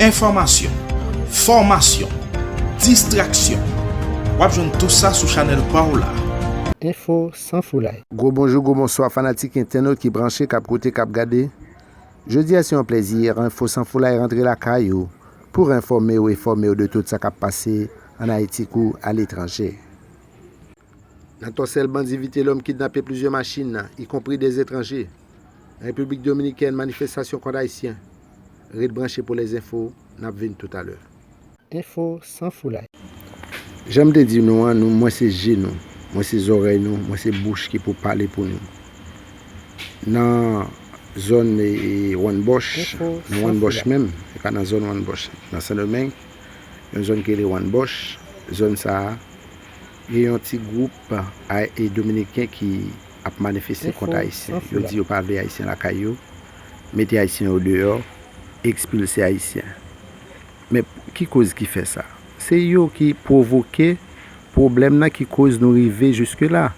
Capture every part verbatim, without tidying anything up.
Enfòmasyon, fòmasyon, distraksyon, w ap jwenn tou sa sou chanèl pa w la. Enfo san foulay. Gwo bonjou, gwo bonswa fanatik entènot ki branche, k ap koute, k ap gade. Jodi a se yon plèzi, Enfo san foulay rantre lakay ou pou enfòme w e fòme w de tout sa k ap pase ann Ayiti kou aletranje. Nan Tòsèl, bandi Vitelhomme kidnape plizyè machin, ikonpri dèzetranje. Nan Repiblik Dominikèn, manifestasyon kont Ayisyen. Ret branche pou lèzenfo, n ap vin toutalè. Enfo san foulay. Jan m te di nou an, nou, mwen se je nou, mwen se zòrèy nou, mwen se bouch ki pou pale pou nou. Nan zòn, e, e, Wannbòch, nan Wannbòch menm, se pa nan zòn Wannbòch, nan Sendomeng, yon zòn ki rele Wannbòch, zòn sa a, gen yon ti gwoup, a, e, dominiken ki ap manifeste kont Ayisyen. Yo di yo pa vle Ayisyen lakay yo, mete Ayisyen yo deyò, ekspilse Ayisyen. Men ki koz ki fè sa? Se yo ki pwovoke pwoblèm nan ki koz nou rive jiske la.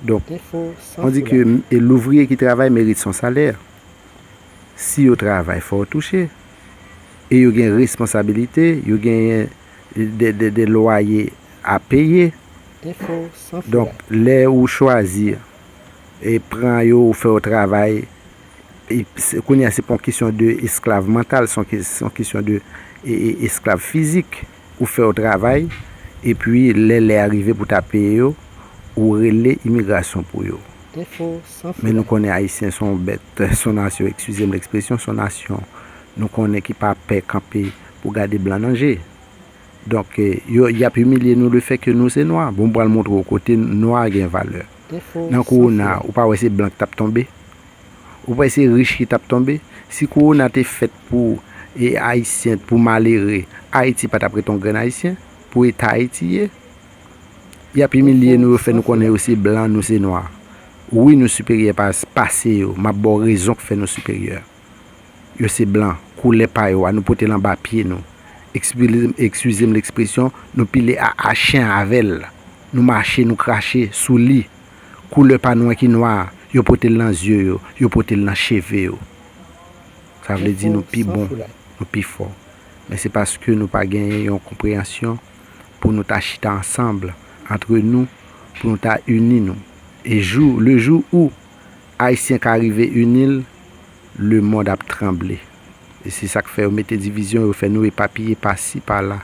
Donk, on di ke, e, louvriye ki travay merit son salè. Si yo travay, fò yo touche. E yo gen responsabilite, yo genyen de, de, de lwaye a peye. Donk, lè ou chwazi e pran yo, ou fè yo travay, e se, kounye a, se pa yon kesyon de esklav mantal, se yon ke-, se yon kesyon de, e, e, esklav fizik. Ou fè yo travay, epi lè lè a rive pou ta peye yo, ou rele imigrasyon pou yo. Men nou konnen Ayisyen se yon bèt, se yon nasyon, eskize m lekspresyon, se yon nasyon nou konnen ki pa pè kanpe pou gade blan nan je. Donk, e, yo, y ap imilye nou lefètke nou se nwa. Bon, m pral montre w kote nwa gen valè. Nan kowona, ou pa wè se blan ki t ap tonbe? Ou pa wè se rich ki t ap tonbe? Si kowona te fèt pou, e, Ayisyen, pou malere, Ayiti pa t ap ret yon grenn Ayisyen, pou eta Ayiti ye. Y ap imilye nou, yo fè nou konnen yo se blan, nou se nwa. Wi, nou siperyè pas-, pase yo. M ap ba w rezon k fè nou siperyè. Yo se blan, koulè pa yo a, nou pote l anba pye nou. Ekspil-, eskize m lekspresyon, nou pile a, a chen avè l. Nou mache, nou krache sou li. Koulè pa nou an ki nwa a, yo pote l nan zye yo, yo pote l nan cheve yo. Sa vle di nou pi bon, nou pi fò. Men se paske nou pa genyen yon konpreyansyon pou nou ta chita ansanm, antre nou, pou nou ta ini nou. E jou, le jou où Ayisyen ka rive ini l, lemonn ap tranble. E se sa k fè yo mete divizyon, yo fè nou epapiye pasi, pala.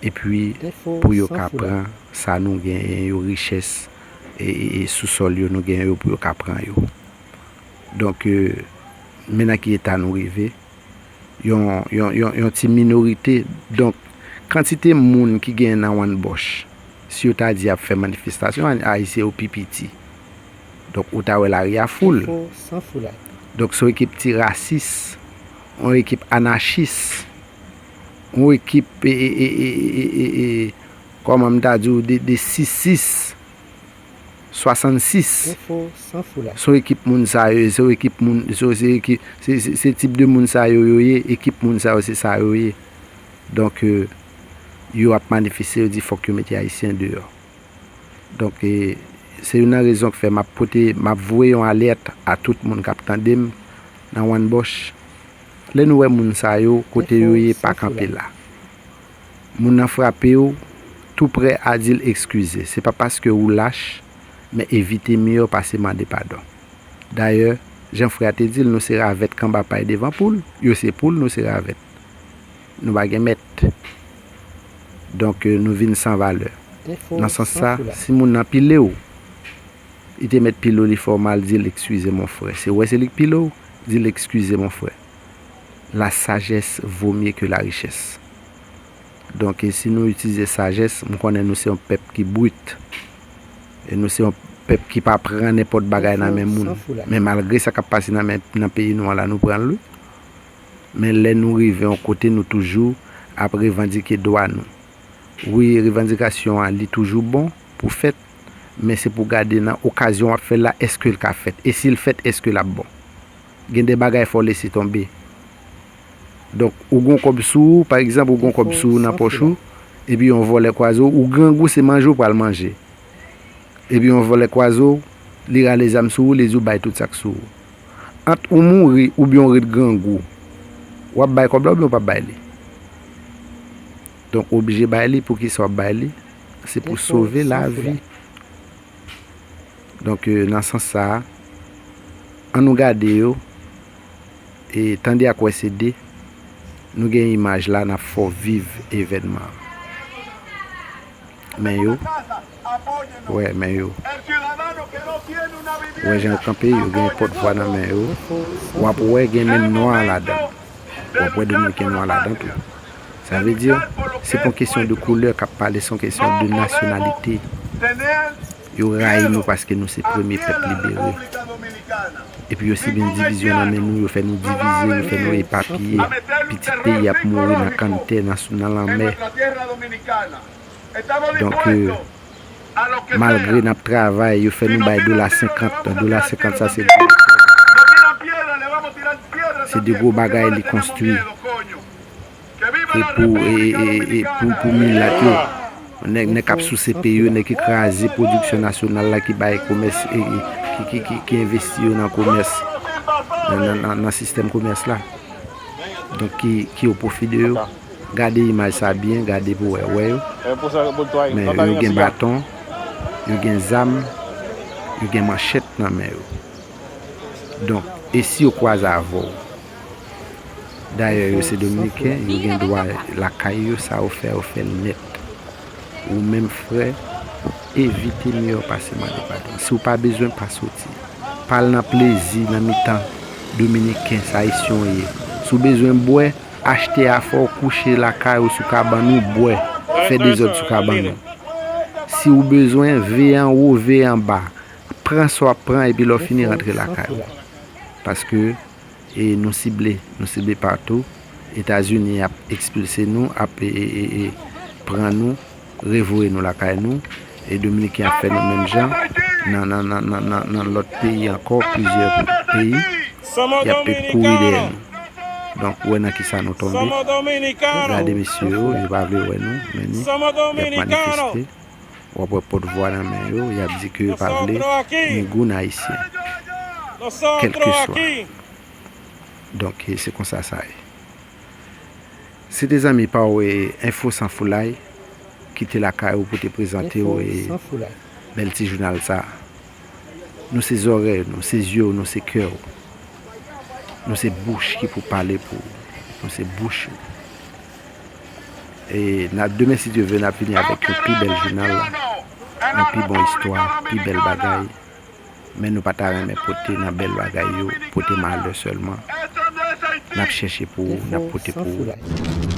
Epi, pou yo ka pran sa nou genyen yo, richès, e, e, e sousòl yo nou genyen yo, pou yo ka pran yo. Donk, e, men nan ki eta nou rive. Yon, yon, yon, yon ti minorite. Donk, kantite moun ki genyen nan Wannbòch, si yo ta di y ap fè manifestasyon, Ayisyen yo pi piti. Donk, ou ta wè lari a foul. Donk, se yon ekip ti rasis, yon ekip anachis, yon ekip, e, e, e, e, e, e, e, kòman m ta di w, de, de sis sis, swasannsis. Se yon ekip moun sa yo, se yon ekip moun, se, se ekip, se, se, se tip de moun sa yo, yo ye, ekip moun sa yo, se sa yo ye. Donk, e, yo ap manifeste, yo di fòk yo mete Ayisyen deyò. Donk, e, se youn nan rezon k fè m ap pote, m ap voye yon alèt a tout moun k ap tande m nan Wannbòch. Lè nou wè moun sa yo, kote yo ye, pa kanpe la. Moun nan frape w, tou prè a di l eskize. Se pa paske ou lach, men evite miyò pase mande padon. Dayè, jan frè a te di l, nou se ravèt k anba pay devan poul, yo se poul, nou se ravèt. Nou pa gen mèt. Donk, e, nou vin san valè. Nan sans sa, si moun nan pile w, li te mèt pile w, li fè w mal, di l eskize mon frè. Se, wè, se li k pile w, di l eskize mon frè. La sagesse vaut mieux que la richesse. Donk, e, si nou itilize sajès, m konnen nou se yon pèp ki brit. E nou se yon pèp ki pa pran nenpòt bagay nan men moun. Men malgre sa k ap pase nan men, nan peyi nou an la, nou pran l, wi. Men lè nou rive yon kote, nou toujou ap revandike dwa nou. Wi, revandikasyon an, li toujou bon pou fèt, men se pou gade nan okazyon w ap fè l la, èske l ka fèt? E si l fèt, èske l ap bon? Gen de bagay fò w lese tonbe. Donk, ou gon kòb sou ou, pa egzanp, ou gon kòb sou ou nan pòch ou, epi yon vòlè kwaze w, ou grangou, se manje w pral manje. Epi yon vòlè kwaze w, li rale zam sou ou, li di w bay tout sa k sou ou. Ant ou mouri oubyen w ret grangou, W ap bay kòb la oubyen w p ap bay li? Donk, ou oblije bay li. Poukisa w ap bay li? Se pou sove lavi. Donk, euh, nan sans sa a, ann nou gade yo, e tande ak wè se de, nou gen imaj la, n ap fè w viv evènman an. Men yo, wè, men yo. Wè jan yo kanpe, yo gen pòtvwa nan men yo. W ap wè gen menm nwa ladan. W ap wè dominiken nwa ladan tou. Sa vle di, se pa yon kesyon de koulè k ap pale, se yon kesyon de nasyonalite. Yo rayi nou paske nou se premye pèp libere. Epi yo simen divizyon nan men nou, yo fè nou divize, yo fè nou epapiye. Pitit peyi ap mouri nan kanntè, nan, nan lanmè. Donk, euh, malgre n ap travay, yo fè nou bay dola senkant. Dola senkant sa se gwo. Se de gwo bagay li konstwi. E pou, e, e, e, e pou, pou milat yo. Nèg, nèg k ap souse peyi yo, nèg ki kraze pwodiksyon nasyonal la, ki bay komès, e, e, ki, ki, ki, ki envesti yo nan komès, nan, nan, nan, nan sistèm komès la. Donk, ki, ki o pwofi de yo. Gade imaj sa byen, gade pou wè, wè yo. Men yo gen baton, yo gen zam, yo gen manchèt nan men yo. Donk, e si yo kwaze avè w? Dayè, yo se dominiken, yo gen dwa lakay yo, sa yo fè, yo fè l nèt. Ou menm frè, evite miyò pase mande padon. Si w pa bezwen, pa soti. Pa al nan plezi nan mitan dominiken, sa ayisyen w ye. Si w bezwen bwè, achte afè w, kouche lakay ou sou kabann ou, bwè, fè dezòd sou kabann ou. Si w bezwen, veye anwo, veye anba. Pran sa w ap pran epi lè w fini rantre lakay ou. Paske, e, nou sible, nou sible patou. Etazini ap ekspilse nou, ap, e, e, e, e, pran nou, revoye nou lakay nou. E dominiken ap fè nou menm jan nan, nan, nan, nan, nan, nan lòt peyi ankò, plizyè peyi, y ap kouri dèyè nou. Donk, ou wè nan kisa nou tonbe. Gade mesye yo, yo pa vle wè nou, men ni, y ap manifeste. W ap wè pòtvwa nan men yo, y ap di ke yo pa vle ni goun ayisyen. Kèlkeswa. Donk, e se konsa sa ye. Se te zanmi pa w, e, Enfo San Foulay, ki te lakay ou pou te prezante w, e, bèl ti jounal sa a. Nou se zòrèy w, nou se zye w, nou se kè w. Nou se bouch ki pou pale pou ou. Nou se bouch ou. E n ap, demen, si Dye vle, n ap vini avèk yon pi bèl jounal, yon pi bon istwa, pi bèl bagay. Men nou pa ta renmen pote nan bèl bagay yo, pote malè sèlman. N ap chèche pou ou, n ap pote pou ou.